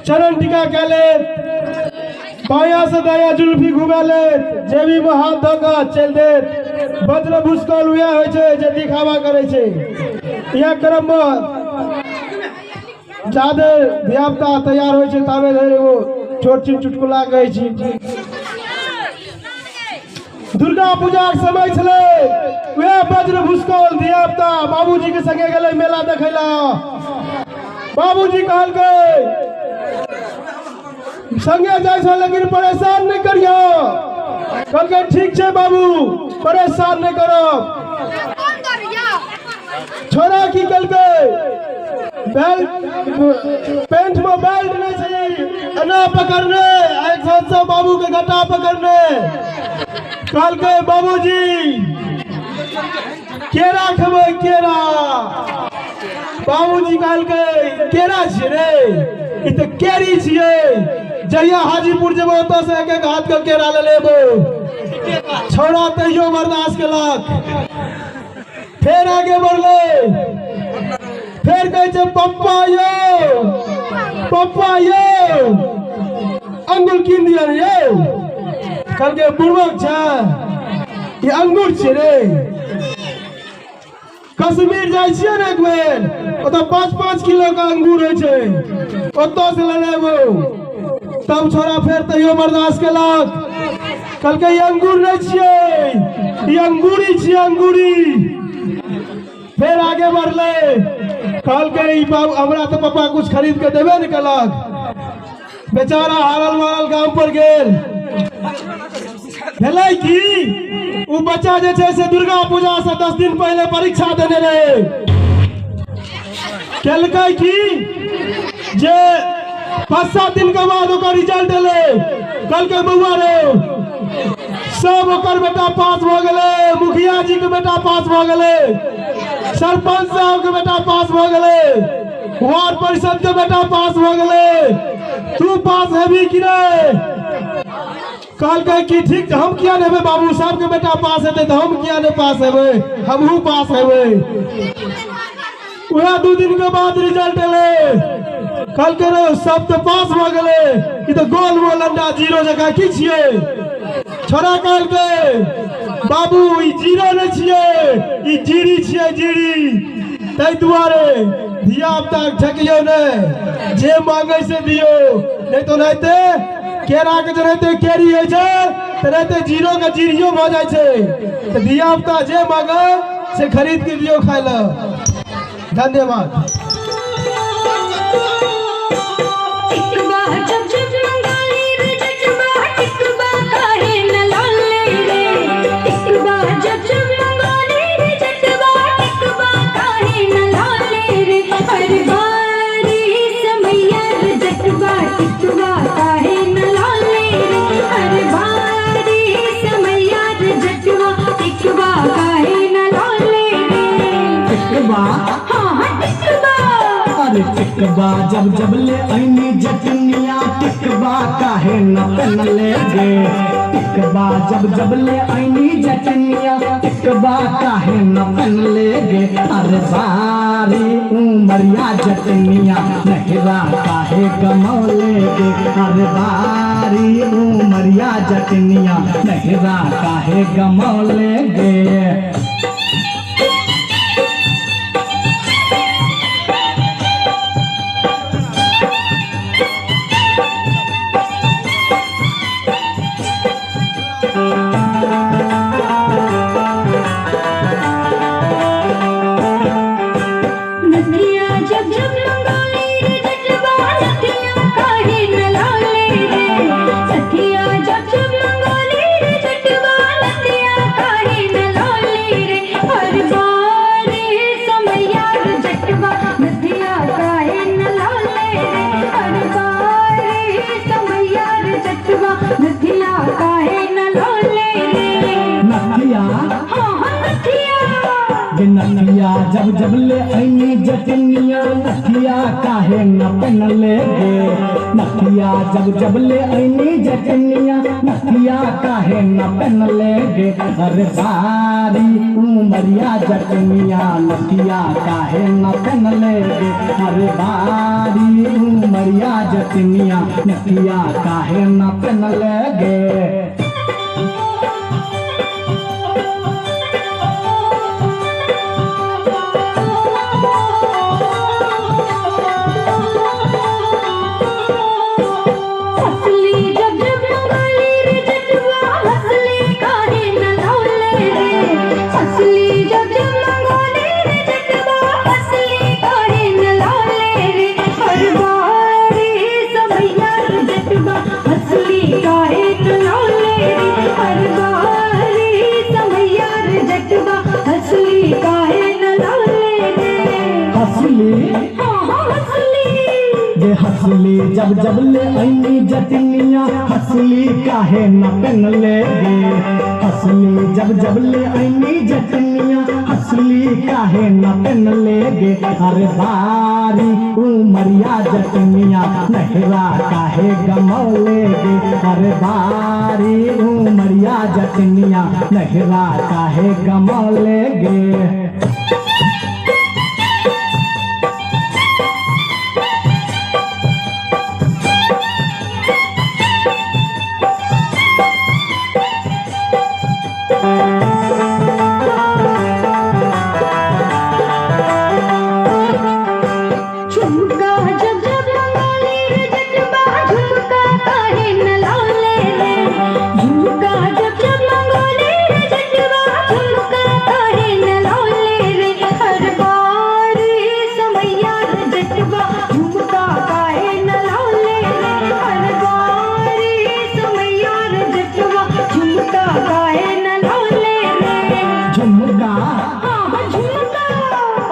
चरण टीका कए लेत, बायाँ से दायाँ जुल्फी घुमा लेत, जेबी में हाथ धऽ कऽ चलि देत। वज्र भुसकौल वएह होइ छै जे दिखावा करै छै। इएह क्रममे जादे धियापुता तैयार होइ छै ताबे धरि एगो छोट छिन चुटकुला कहै छी। दुर्गा पूजाके समय छलै, वएह वज्र भुसकौल धियापुता बाबूजीके संगे गेलै मेला देखै लए। बाबूजी कहलकै संगे जाइ छौ लेकिन परेशान नहि करियौ। कहलकै ठीक छै बाबू, परेशान नहि करब। छोड़ा की केलकै, बेल्ट पेंट में बेल्ट नहीं छलै, एना पकड़ने एक हाथ से बाबू के गटा पकड़ने। कहलकै बाबूजी केरा खेबै केरा। बाबूजी कहलकै केरा छियै रे, ई तऽ केरी छियै, जहिया हाजीपुर जेबै ओतऽ से एक एक हाथ के केरा ले लेबो। छौड़ा तैयो बर्दाश्त केलक, फेर आगे बढ़लै, फेर कहै छै पप्पा यौ, पप्पा यौ, अंगूर कीन दिअ ने यौ। कहलकै बुड़बक छै, ई अंगूर छियै रे। कश्मीर जाइ छियै ने एक बेर, ओतऽ 5-5 किलो के अंगूर होइ छै, ओतऽ से लेने एबो। तब छोड़ा फेर तैयो बर्दाश्त केलक, कहलकै ई अंगूर नहि छियै, ई अंगूरी छियै अंगूरी। फेर आगे बढ़लै, कहलकै ई बाबू हमरा तऽ पप्पा कुछ खरीद के देबे नहि केलक। बेचारा हारल मारल गाम पर गेल। भेलै की ओ बच्चा जे छै से दुर्गा पूजा से 10 दिन पहिले परीक्षा देने रहे। केलकै की जे 5-7 दिन के बाद ओकर रिजल्ट एलै। कहलकै बौआ रे, सब ओकर बेटा पास भऽ गेलै, मुखिया जी के बेटा पास भऽ गेलै, सरपंच साहब के बेटा पास भऽ गेलै, वार्ड परिषद के बेटा पास भऽ गेलै, तू पास हेबी कि नहि? कहलकै कि ठीक, हम किया नहि हेबै बाबू, सबके बेटा पास हेतै तऽ हम किया नहि पास हेबै, हमहूँ पास हेबै। वएह 2 दिन के बाद रिजल्ट एलै, कहलकै रे सब तऽ पास भऽ गेलै, ई तऽ गोल मोल अंडा जीरो जकाँ की छियै। छोड़ा कहलकै बाबू ई जीरो नहि छियै, ई जीरी छियै जीरी। ताहि दुआरे धिया पुता के ठकियौ नहि, जे मांगै से दियौ, नहि तऽ ओनाहिते केरा के जेनाहिते केरी होइ छै तेनाहिते जीरो के जीरियो भऽ जाइ छै। तऽ धिया पुता जे मांगै से खरीद के दियौ खाय लए। धन्यवाद। टिकबा जब जब मंगाली रे जजबा, टिकबा काहे न लाले रे। टिकबा जब जब मंगाली रे जजबा, टिकबा काहे न लाले रे। हर बारी समैया रे जटवा, टिकबा काहे न लाले रे। हर बारी समैया रे जटवा, टिकबा काहे न लाले रे। टिकबा, हाँ हाँ टिकबा। अरे टिकबा जब जब ले ऐनी जटनिया, टिकबा काहे न पहनले गे। टिकबा जब जब ले ऐनी जटनिया, टिकबा काहे न पहनले गे। अरे बारी उमरिया जटनिया, नहिरा काहे गमौले गे। अरे बारी उमरिया जटनिया, नहिरा काहे गमौले गे। नथिया जब जब मंगाली रे जटवा, नथिया काहे न लाले रे। सखिया जब जब मंगाली रे जटवा, नथिया काहे न लाले रे। हर बारी समैया रे जटवा, नथिया काहे न लाले रे। हर बारी समैया रे जटवा, नथिया काहे न लाले रे। नथिया, हाँ हाँ नथिया। गे नथिया जब जब ले ऐनी जटनिया, नथिया काहे न पहनले गे। नथिया जब जब ले ऐनी जटनिया, नथिया काहे न पहनले गे। अरे बारी उमरिया जटनिया, नथिया काहे न पहनले गे। अरे बारी उमरिया उमरिया जटनिया नथिया काहे न पेनले गे। हंसली जब जब मंगाली रे जटवा हंसली काहे न लौले रे। हंसली जब जब मंगाली रे जटवा हंसली काहे न लौले रे। हर बारी समैया रे जटवा हंसली काहे न लौले रे। हर बारी समैया रे जटवा हंसली काहे न लौले रे। हंसली हाँ हाँ हंसली गे हंसली जब जब ले ऐनी जटनिया हंसली काहे न पेनले गे। हंसली जब जब ले ऐनी जटनिया हंसली काहे न पेनले गे। अरे बारी उमरिया जटनिया नहरा काहे गमौले गे। अरे बारी उमरिया जटनिया नहरा काहे गमौले गे। झुमका जब जब मंगाली रे जटवा झुमका काहे न लौले रे। झुमका जब जब मंगाली रे जटवा झुमका काहे न लौले रे। हर बारी समैया रे जटवा झुमका काहे न लौले रे। हर बारी समैया रे जटवा झुमका काहे न लौले रे। झुमका हाँ हाँ झुमका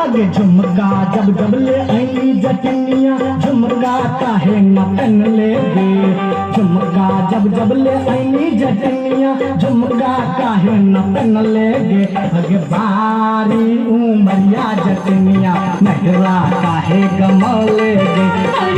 अगे झुमका जब जब ले ऐनी जटनिया झुमका काहे न पेनले गे। झुमका जब जब ले ऐनी जटनिया झुमका काहे न पेनले गे। अगे बारी उमरिया जटनिया नहरा काहे गमौले गे। हर